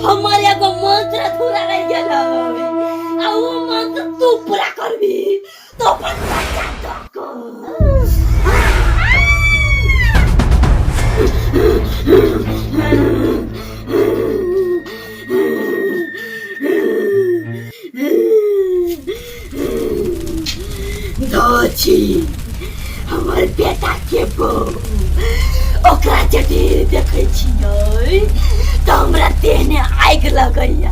हमर एगो मंत्र अधूरा रहि गेल है आ ओ मंत्र तू पूरा करबी तो अपन बच्चा दऽ कऽ। धोची हमर बेटा के बहू ओकरा जदि देखै छियै तऽ हमरा देहमे आगि लगैया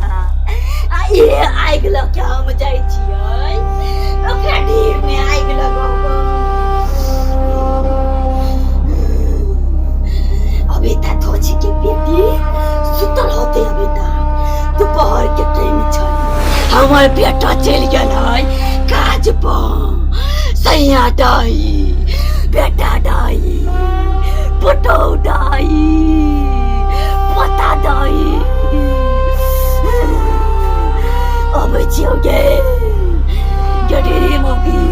आ ई आगि लऽ के हम जाइ छियै ओकरा ढेरमे आगि लगबै। अभी तक धोची के बेटी सुतल होते। अभी तक दोपहर के टाइम छै। हमर बेटा चलि गेल है काज पर। सैया डाई, बेटा डाई, पुतहु डाई, पोता डाई। अबै छियौ गे गडेरी मौगी।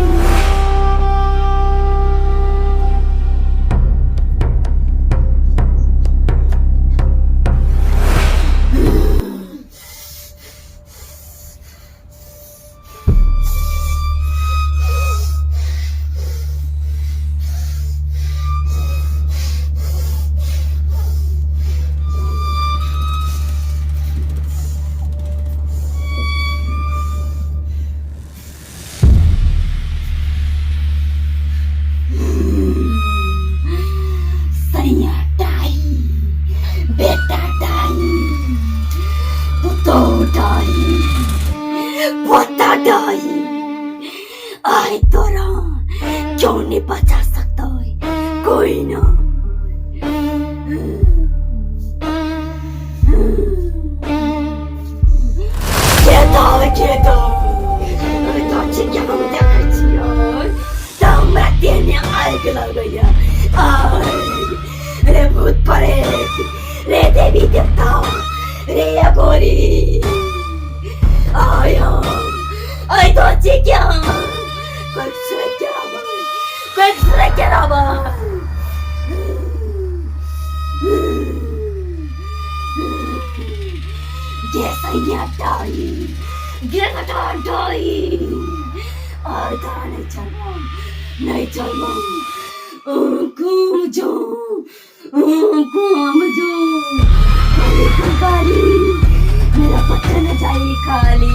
सैया डाई, बेटा डाई, पुतहु डाई, पोता डाई, आय तोरा क्यों नहीं बचा सकता है कोई ना। के दो, के दो तो के हम देखै छियै तऽ हमरा देहमे आगि लगैया। आगि रे भूत प्रेत रे, देवी देवता रे, अघोरी आय हम आय तो के हम कोई सुनै के रहबै, कोई सुनै के रहबै। गे सैया डाई, गे बेटा डाई, आय तोरा नहीं चलबो, नहीं चलबो। घूम जो, घूम जो, खाली कंगाली, मेरा बच्चा न जाए खाली।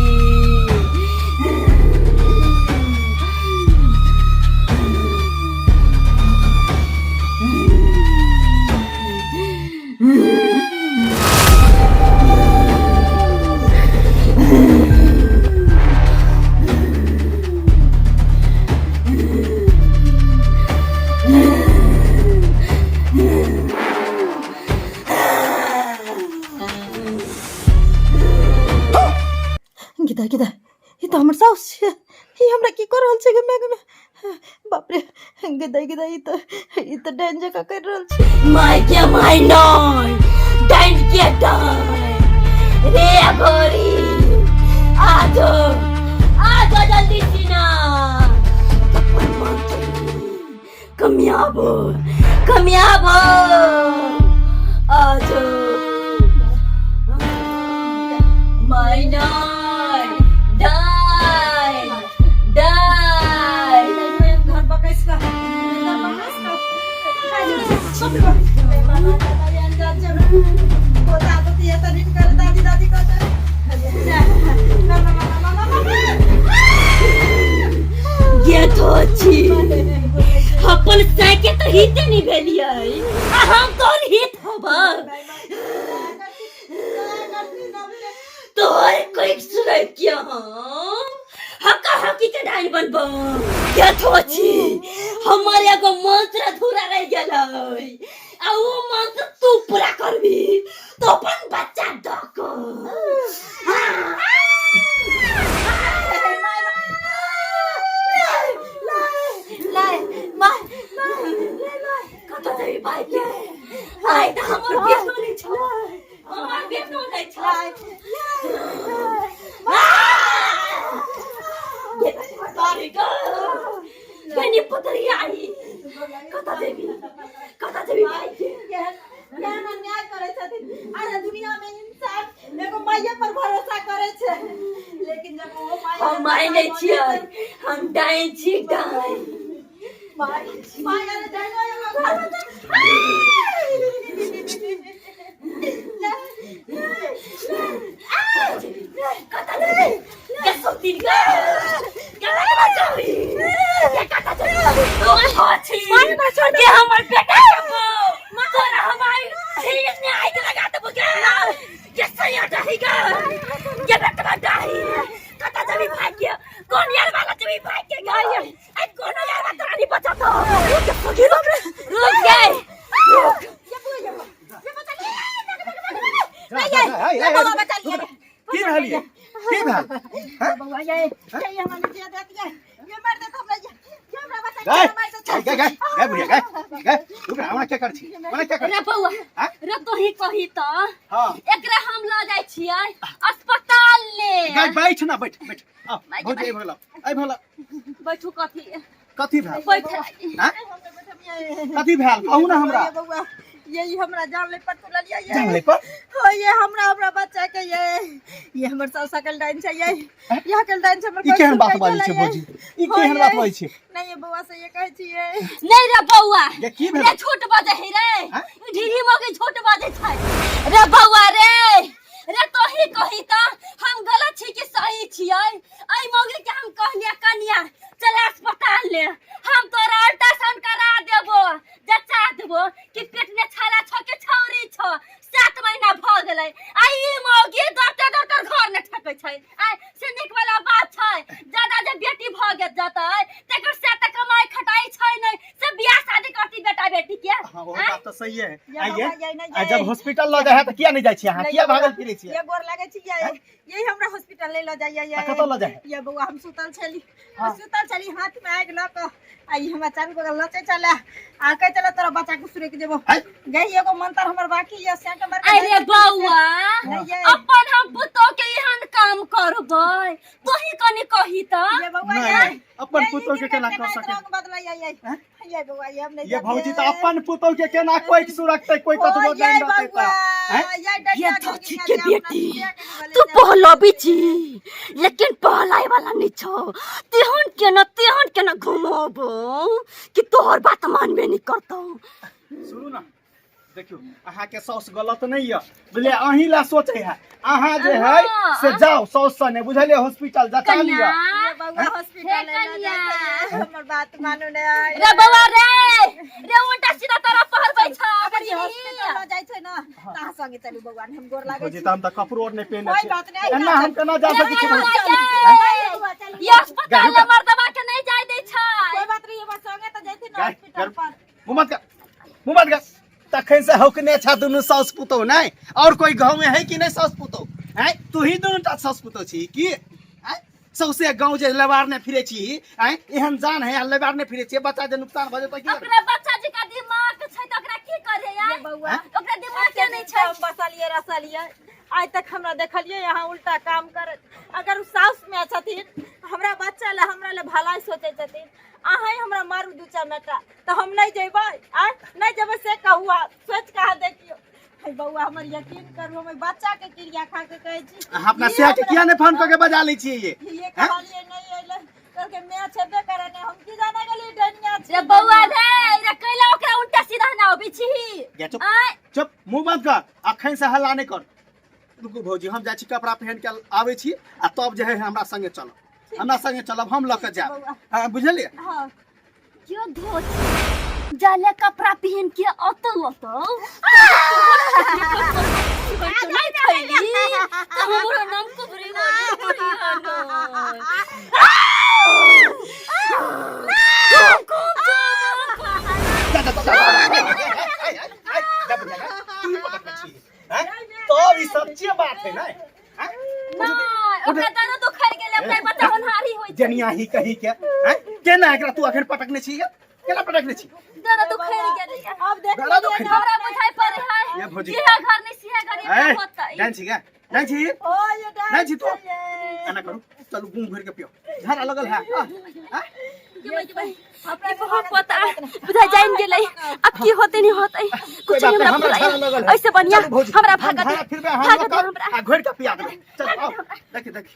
गिदा गिदा, ई तऽ हमर साउस छियै। ई हमरा की कऽ रहल छै गे? मैं बाप रे, गिदा गिदा, ई तऽ डाइन जकाँ करि रहल छै। माय के माय नय, डाइन के डाइन रे। अघोरी आजो, आजो जल्दी सीना अपन मंत्र कामयाब हो, कामयाब हो, आजो। माय नय, डाइन डाइन। घर बकैस कऽ, घर बकैस कऽ। पोता पोती एतऽ नीक कर दादी दादी कहतै। गे छी अपन साइके तऽ हिते नहि भेलियै आ हम तोहर हित होब? तोहर कोई सुनै किया हम हक्का हकी के डाइन बनबो। गे छी हमर एगो मंत्र अधूरा रहि गेल है आ ओ मंत्र तू पूरा करबी तो अपन बच्चा दऽ कऽ। कतऽ जेबी भाई के? आइ तऽ हमर बेटो नहि छौ, हमर बेटो नहि छौ। कनी पतरिया आई, कतऽ जेबी, कतऽ जेबी भाई के? केहन अन्याय करै छथिन। अरे, दुनिया में इंसान एगो माइये पर भरोसा करे छै, लेकिन जब वो माई हम माय नहि छियै, हम डाइन छी, डाइन। माई माई, अरे डाइन एगो घर में। कतऽ जेबही? के सुनती गे? केना के बचाबी? के कतऽ जेबही? तू छी। के हमर बेटा के बो? तोरा हम आइ खीर में आगि लगा देबो गे। के सैया डाही गे? के बेटवा डाही? कतऽ जेबही भागि के? कोन यार वाला जेबही भागि के गे? आइ कोनो यार तोरा नहीं बचतो। रुक गे, रुक, रुक गे, रुक। ये बउआ बचा लिया। की भेल ये? की भेल? ये बउआ, ये हमरा नीचे दे दिया, ये मार देत हमरा, ये हमरा बचा गए लिया, मार देत। गए गए गए बुढ़िया, गए गए, रुक, हमरा क्या कर छी, हमरा क्या कर रे बौआ। हाँ? रे तोही कही त। हां। एकरा हम लऽ जाइ छियै अस्पताल ले। गए, बैठ ना, बैठ बैठ, आ। बैठ, भौजी, बैठ। भगला आई भगला। बैठू, कथी? कथी भेल? बैठ। हाँ? कथी भेल, कहू ना हमरा। ये बउआ, ये हमरा जान ले पर तुलल ये। जान ले पर? हो, ये हमरा हमरा बच्चा के ये हमर सब सकल डाइन छै, ये यह कल डाइन छै हमर। ई केहन बात बाजै छै भौजी? ई केहन बात बाजै छै? नहीं, ये बउआ से ये कहै छियै। नहीं रे बौआ। ये की भेल? रे झूठ बजै है रे। हाँ? ढीढ़ी मौगी झूठ बजै छै रे बौआ। रे रे तोही कही त हम गलत छी कि सही छियै? एहि मौगी के हम कहलियै, कनिया चल अस्पताल ले, हम तोरा अल्ट्रासाउंड करा देबो, जचा देबो कि पेट में छाला छो के छौरी छो। 7 महीना भऽ गेलै आ ई मौगी दौड़ते दौड़ते घर ने ठकै छै। आ से नीक वाला बात छै? ज्यादा जे बेटी भऽ गेल जतै तकर से तऽ कमाई खटाई छै नहि, से बियाह शादी करती बेटा बेटी के। हाँ, वो आँय? बात तो सही है। ये आइए। बउआ, ये नहीं। आ जब हॉस्पिटल ल जाए है तऽ किया नहीं जाइ छी अहाँ? नहीं, किया ये भागल बउआ, फिरै छी? ये गोर लागै छी, ये यही हमरा हॉस्पिटल ले ल जाइए ये। आ कतऽ लऽ जाइ है? ये बउआ, हम सुतल छली। हाँ। हम सुतल छली, हाथ में आगि लऽ कऽ आ ई हमरा चारू बगल नचै छले आ कहै छले, तोरा बच्चा के सुरक जेबो। आँय? गई, एगो मंत्र हमर बाकी ये से के मार के। अरे बौआ। नहीं, ये अपन हम पुतोह के एहन काम करबै? तोही कनि कही त। ये बउआ, नहीं, ये नहीं, अपन ये पुतोह के ई केना के कऽ सकै? रंग बदलै ये। हैं? ये बउआ, ये हम नहीं ये जाते। भौजी तऽ अपन पुतोह के केना कोई सुरकतै, कोई ओ, कतबो ये जान रहतै बउआ, तऽ हैं? ये डंडा ये जोगिनिया धोती के जे अपना बेटी, सिया के निभले तू जाए। पहलबी छी लेकिन पहलाय वाला नहीं छौ। तेहन केना तेहन केना घुमबो कि तोहर बात मानबे नहीं करतौ। सुनू ना, देखियौ, अहाँके साउस गलत नहीं यऽ, बुझलियै? अहीं ला सोचै है। अहाँ जे है से जाउ साउस सने, बुझलियै? हॉस्पिटल जचा लिअ। कन्या। ये बउआ, हॉस्पिटल हे ले ल कन्या। जाए, हमर बात मानू ने आइ। रे बौआ रे रे, उल्टा सीधा तोरा पहरबै छ। अगर ये हॉस्पिटल ल जाइ छै ना त अहाँ संगे चलू बउआ, हम गोर लागै भौजी, छी। तऽ हम तऽ कपड़ो आर नहि पहिने कोई छी। बात नहि। एना हम केना जा सकै छी? बउआ, चलू। ये अस्पताल ले मर्दबा के नहीं जाय दै छै। कोई बात नहीं, बस संगे त जैथिन ना गाय, हॉस्पिटल गाय। पर। मुँह बंद कर, मुँह बंद कर। तखन से हौकने छा दुनू साउस पुतोह। नहि और कोई गाँव में है कि नहि साउस पुतोह हैं? तू ही दुनू टा साउस पुतोह छी की हैं? सौसे गाँव जे लेबारने फिरे छी हैं, एहन जान है आ लेबारने फिरे छी, बच्चा जे नुकसान भऽ जेतै की करबै? ओकरा बच्चा जी का दिमाग छै त ओकरा की करे यार? ये बउआ, ओकरा दिमाग के नहीं छै। हम बसलिए रसलिए, आइ तक हमरा देखलिए यहाँ उल्टा काम करत? अगर उ साउस में छथिन, हमरा बच्चा ले, हमरा ले भलाई सोचै छथिन, अहाँ ही हमरा मारू दू चमेटा तऽ हम नहीं जेबै। आय नहीं जेबै से कहू, आप सोच के अहाँ देखियौ। हे बउआ, हमर यकीन करू, हमर बच्चा के क्रिया खा के कहै छी। अहाँ अपना ई सिया के हमरा- किया नहि फोन कऽ के बजा लै छियै ये? ये कहलिए नहीं अइले, कहलकै मैं छेबे करे ने, हम की जाने गेलिए डनिया छी। रे बौआ रे रे, कैला ओकरा उल्टा सीधा ना अबै छी? गे चुप। आय। चुप, मुंह बंद कर, अखन से हल्ला नहि कर। रुकू भौजी, हम जाइ छी कपड़ा पहिन के आबै छी आ तब जे है हमरा संगे चलब, हमरा संगे चलब, हम लऽ के जायब। हाँ, बुझलियै? हाँ। क्यों धोती जाले कपड़ा पहन के अतो अतो नहीं खैली तो हमरो नाम कुबरी वाली बुढ़िया नहीं। जा, जा, जा, जा, जा, जा, जा, बुढ़िया, जा, तू ही पटकने छी, हैं? तब ई सच्चे बात है ने, हैं? नहीं, ओकरा दर्द उखड़ गेलै, अपना बच्चा होनहारी होइ छै। जनिया ही कही के, हैं? केना एकरा तू अखन पटकने छी गे? केना पटकने छी? दर्द उखड़ गेलै। अब देख। दर्द उखड़ गेलै। हमरा बुझाइ पड़े है ये भौजी। सिहा घर नहीं, सिहा घर ए, एक होतै। जान छी गे? जान छी? ओ ये डांस नहीं छी तू। छै ये। एना करू, चलू, मुँह भरि के पियो, झाड़ा लगल है। आ, आ? बहुत पता बुझा जाइन गेलै अब की होते नहीं होते कोई कुछ बात नहीं नहीं, हमरा हमरा झाड़ा लगल बुलाइ है। ऐसे बढ़िया चलू भौजी, हमरा हम भागत झाड़ा फिरबै, हम भागत रोकब, हमरा आ घोरि के पिया देबै। चल आओ, देखी देखी।